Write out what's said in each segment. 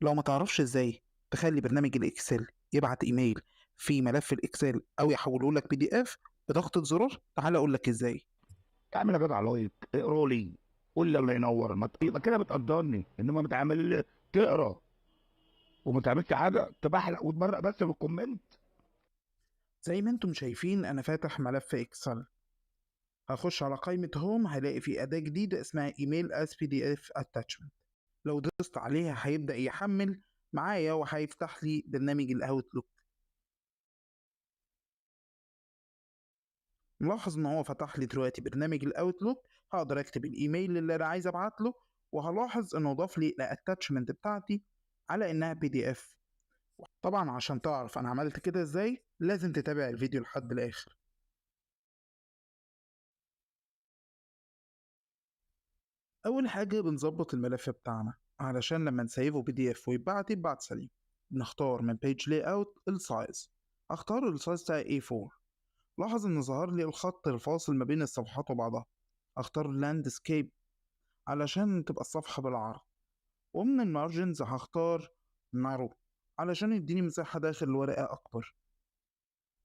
لو ما تعرفش ازاي تخلي برنامج ال Excel يبعت ايميل في ملف ال Excel او يحوله لك PDF بضغطة زرار، تعال اقول لك ازاي. اعمل يا جدع like، اقرا لي، قول لي الله ينور، ما يبقى كده بتقدرني، انما بتعمل تقرا وما تعملش حاجة، تبحلق وتبرق بس في ال comment. زي ما انتم شايفين انا فاتح ملف Excel، هخش على قائمة home، هلاقي في أداة جديدة اسمها email as PDF attachment. لو دوست عليها هيبدأ يحمل معايا وهيفتح لي برنامج ال Outlook. ملاحظ ان هو فتح لي دلوقتي برنامج ال Outlook، هقدر اكتب الايميل اللي انا عايز ابعت له، وهلاحظ انه ضاف لي ال attachment بتاعتي على انها PDF. طبعا عشان تعرف انا عملت كده ازاي لازم تتابع الفيديو لحد الاخر. اول حاجة بنظبط الملف بتاعنا علشان لما نسيفه PDF ويتبعت يتبعت سليم. بنختار من page layout ال size، اختار ال size بتاع A4. لاحظ ان ظهر لي الخط الفاصل ما بين الصفحات وبعضها، اختار landscape علشان تبقى الصفحة بالعرض، ومن ال margins هختار narrow علشان يديني مساحة داخل الورقة اكبر.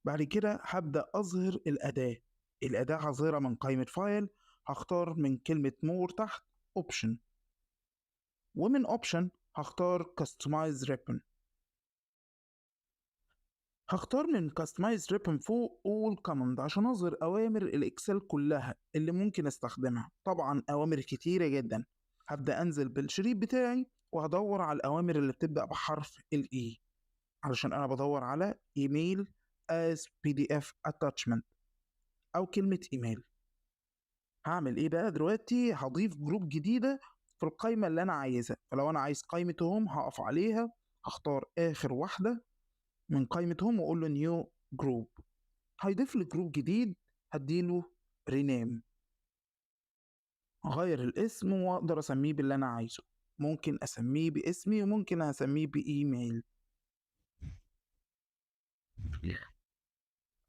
بعد كده هبدأ اظهر الأداة. الأداة هظهرها من قائمة file، هختار من كلمة more تحت option، ومن option هختار customize ribbon. هختار من customize ribbon فوق all command عشان اظهر اوامر ال Excel كلها اللي ممكن استخدمها. طبعا اوامر كتيرة جدا. هبدأ انزل بالشريط بتاعي وهدور على الاوامر اللي بتبدأ بحرف ال E علشان انا بدور على email as PDF attachment او كلمة ايميل. هعمل ايه بقى دلوقتي؟ هضيف group جديدة في القايمة اللي انا عايزها. فلو انا عايز قايمة home هقف عليها، هختار اخر واحدة من قايمة home واقول له new group. هيضيف لي group جديد، هديله rename، هغير الاسم واقدر اسميه باللي انا عايزه. ممكن اسميه باسمي وممكن اسميه بايميل.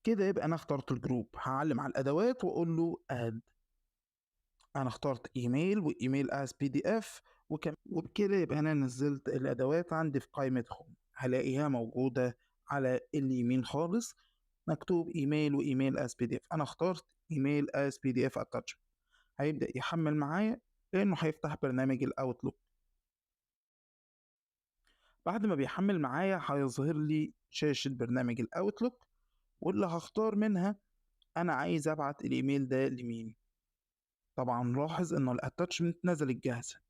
كده يبقى انا اخترت ال group. هعلم على الادوات واقول له add. انا اخترت email و email as PDF، وبكده يبقى انا نزلت الادوات عندي في قائمة home. هلاقيها موجودة على اليمين خالص، مكتوب email و email as PDF. انا اخترت email as PDF attachment. هيبدأ يحمل معايا لانه هيفتح برنامج ال Outlook. بعد ما بيحمل معايا هيظهر لي شاشة برنامج ال Outlook، واللي هختار منها انا عايز ابعت الايميل ده لمين. طبعا لاحظ انه ال attachment نزلت جاهزة.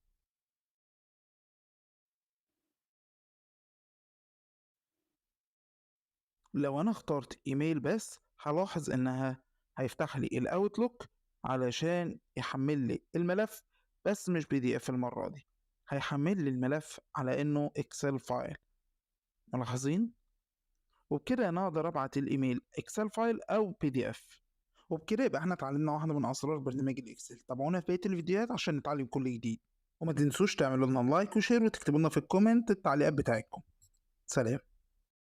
لو انا اخترت ايميل بس هلاحظ انها هيفتح لي ال Outlook علشان يحمل لي الملف، بس مش PDF المرة دي، هيحمل لي الملف على انه Excel file. ملاحظين؟ وبكده انا اقدر ابعت الايميل Excel file او PDF. وبكده يبقى احنا اتعلمنا واحدة من اسرار برنامج ال Excel. تابعونا في بقية الفيديوهات عشان نتعلم كل جديد، وما تنسوش تعملوا لنا like و share وتكتبوا لنا في ال comment التعليقات بتاعتكم. سلام.